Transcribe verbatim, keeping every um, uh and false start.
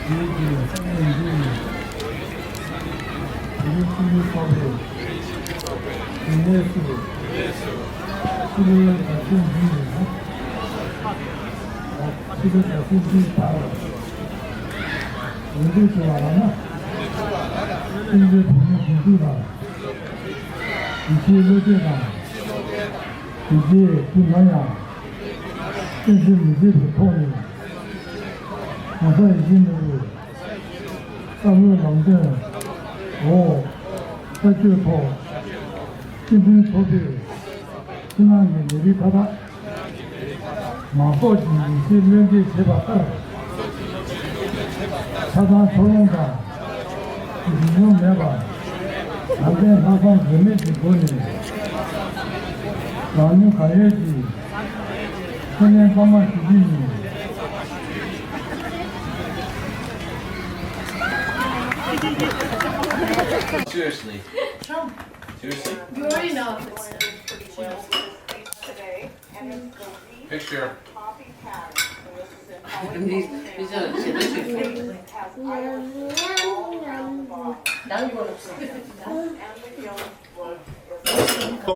ཡིན་གྱི་ཡོད་ས་ནས་འདི་ཡིན། དེ་རིང་སྤྱི་འཐུས་ཚོགས་པའི་རིག་གནས་སུ་ཕྱི་ལོའི་ཟླ་ཚེས་བདུན་ཡིན་ན། ཕྱི་ལོའི་ཟླ་ཚེས་བདུན་བར་འོས་བསྡུ་བྱུང་བ་ལ་ན། སྤྱི་འཐུས་བོད་མི་སྒེར་གཅིག་ལ་ཡིད་ཆེས་བློ་གཏད་དང་། དེ་རྗེས་དུས་ནམ་ཡང་བཙན་བྱོལ་མི་བྱེད་པའི་ཐོག་ནས་༸གོང་ས་ཡིད་བཞིན་ནོར་བུའི་བསམ་བློའི་ལམ་སྟོན་འོག་ལྟ་སྤྱོད་ཐོག་སྤྱི་མཐུན་ཚོགས་པས་ཕྱི་ནང་གི་ལས་རིགས་མཐའ་དག་མང་ཚོགས་ཀྱི་ཡིད་ཆེས་བློས་འགེལ་བྱེད་པ་ལྟར། ཆ་ཚང་ཕྱོགས་ལྷུང་དང་ཉམས་མྱོང་མེད་པར་ནང་བསྟན་ལྷག་བསམ་འཛེམས་མེད་ཀྱི་སྒོ་ནས་རང་ནུས་གང་ཡོད་ཀྱིས་ཁས་ལེན་གཙང་མ་ཞུ་རྒྱུ་ཡིན། Seriously. Seriously. You already know. Picture.